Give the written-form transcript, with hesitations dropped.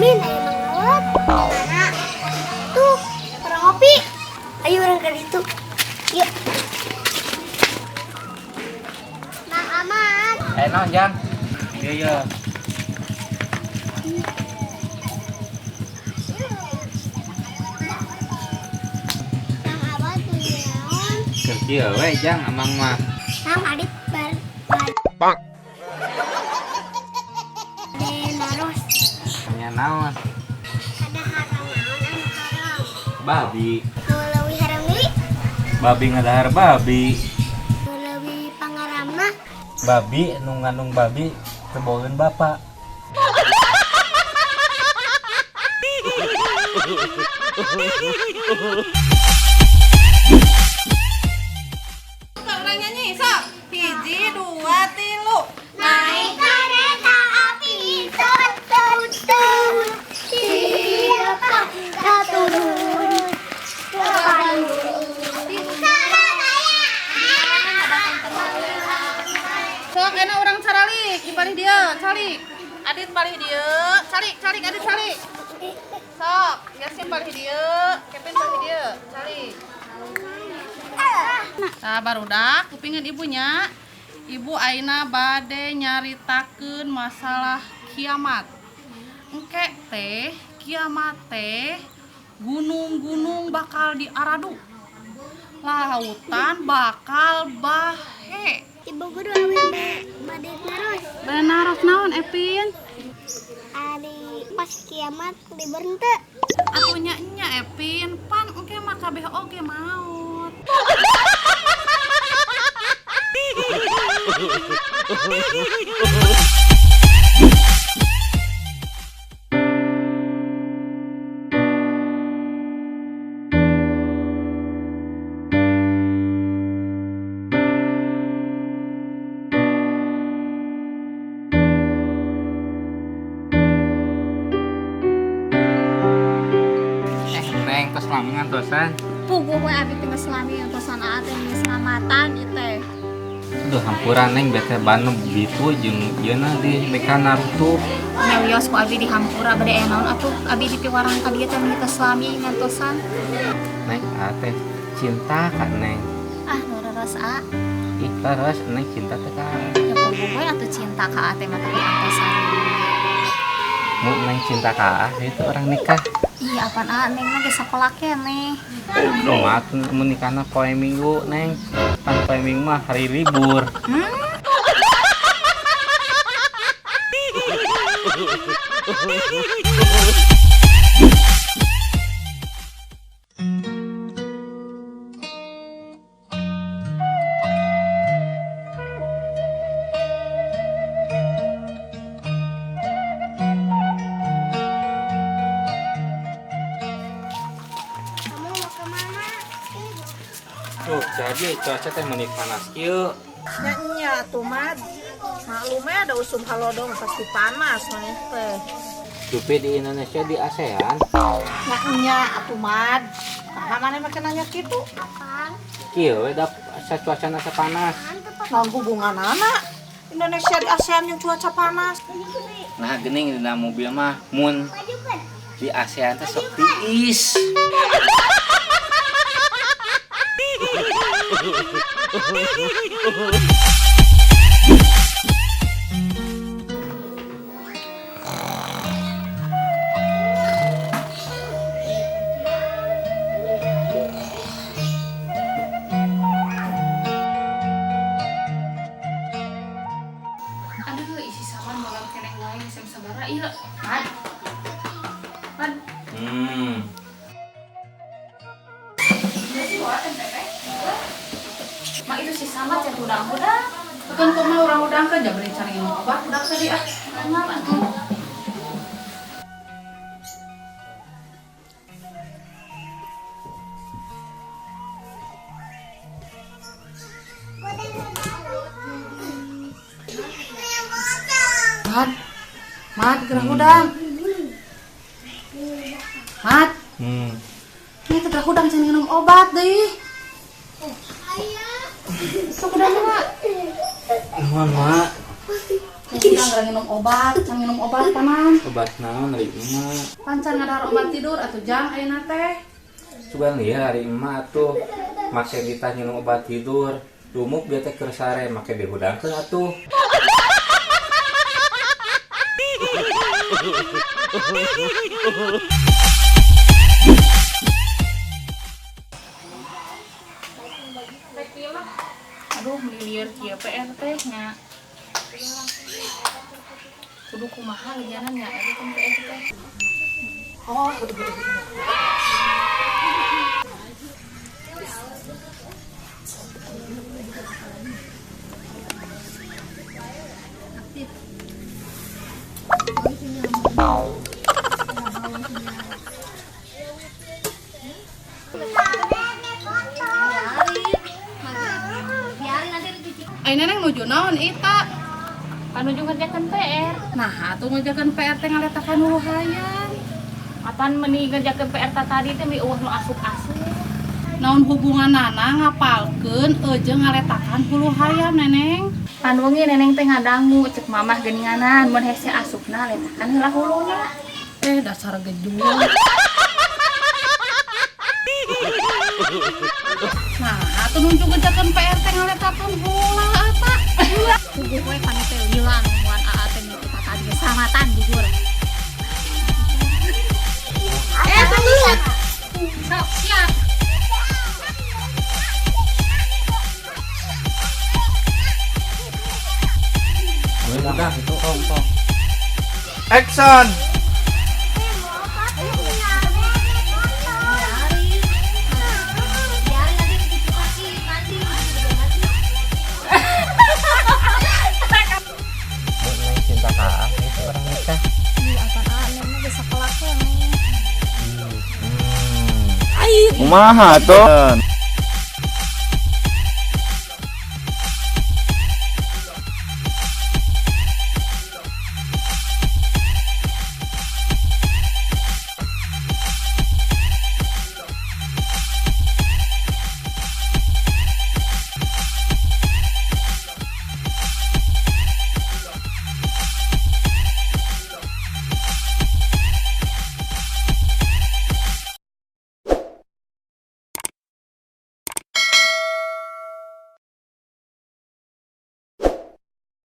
Min, aya Mang Awat. Mana? Tuh, orang ngopi. Ayo urang ke ditu. Yuk. Mang Aman. Eh, naon, Jang? Iya, iya. Mang Aman tuh naon? Keur kieu we, Jang, amang mah. Mang Adit bar. Bang. De naros. Nya naon? Ada haram naon anu haram. Babi. Nu leuwih haram deui? Babi ngadahar babi. Nu leuwih pangaramna? Babi nu ngandung babi tebogeun bapak. Orang nyanyi, sok. 1, 2, 3. Naik kereta api, tut tut tut. Siapa tak turun? Ke Bandung. Surabaya. Sok, enak orang caralik di palih dia, calik. Adit palih dia, calik, calik, Adit calik. Sok, Yasin palih dia, Kevin palih dia, calik. Nah, barudak, kupingin ibunya. Ibu aina bade nyaritakeun masalah kiamat. Engke teh kiamat teh gunung-gunung bakal diaradu. Lautan bakal bahe. Ibu guru awi bade naros. Bade naros naon Epin? Ari pas kiamat libur henteu. Atuh nya nya Epin, pan engke mah kabeh oge maot. Neng, tos lami ngantosan. Puguh we abi teh geus lami ngantosan aa teh geus selamatan ieu teh. Duh, hampura Neng, bete ban bitu jeung ieu na di mekana tuh. Nya wios ku abi di hampura bade aya naon atuh abi di piwarang ka dieu teh meni tos lami ngantosan. Neng, aa teh cinta ka Neng. Ah, nu reres aa. Ih, leres Neng cinta teh ka aa. Ya puguh we atuh cinta ka aa teh mah tapi antosan. Mu Neng cinta ka aa itu orang nikah. Ih, apaan aa Neng mah geus sakola keneh. Kumaha atuh mun nikahna poe Minggu, Neng? Pan poe Minggu mah hari libur. Kamu mau kemana? Tuh, jadi cuaca teh meni panas kieu. Nya nya atuh mad. Maklumnya ada usum halodong pasti panas maneh teh. Dupi di Indonesia di ASEAN. Nya nya atuh mad. Kumaha maneh make nanya kitu? Akang. Kieu we da cuacana teh panas. Naon hubunganana? Indonesia di ASEAN yang cuaca panas. Nah, geuning dina mobil mah mun di ASEAN teh sok tiis. Aduh, isi sawan malam keneh wae geus sabaraha ieu. Mad. Mad. Mak itu si Samad yang udang-udang. Bukan kok mah orang udang kan jabri cari minum obat udah tadi ah. Kenal atuh. Mat. Mat gerah udang. Mat. Ini teh gerah udang cari minum obat deui. Sok udang mah. Nuhun, Mak. Urang gara nginum obat, can nginum obat panan. Obat naon ari emak? Pan can ngadahar obat tidur atuh Jang ayeuna teh. Sugan lieur ari emak atuh. Make ditah nginum obat tidur. Dumuk dia teh keur sare make dihudangkeun atuh. Aduh, meni lieur kieu PR teh nya. Kudu kumaha gejanan nya eta teh PR teh. Oh, Ai Neneng nuju naon eta? Pan nuju ngerjakeun PR. Nah, atuh ngerjakeun PR teh ngaletakan hulu hayam. Apan meni ngerjakeun PR ta tadi teh mi eueuh nu asup-asup. Naon hubunganana ngapalkeun jeung ngaletakan hulu hayam, Neneng? Pan wengi Neneng teh ngadangu cek mamah geuninganan mun hese asupna letakan heula huluna. Dasar gejul. Nah, atuh nuju ngerjakeun PR teh ngaletakan heula eta. Puguh we kami teh lila ngomongan AA teh mimpi tadi samatan jujur. Tunggu. Sok siap. Udah itu tong tong. Action! Neng cinta ka itu orang nikah. Kumaha tuh?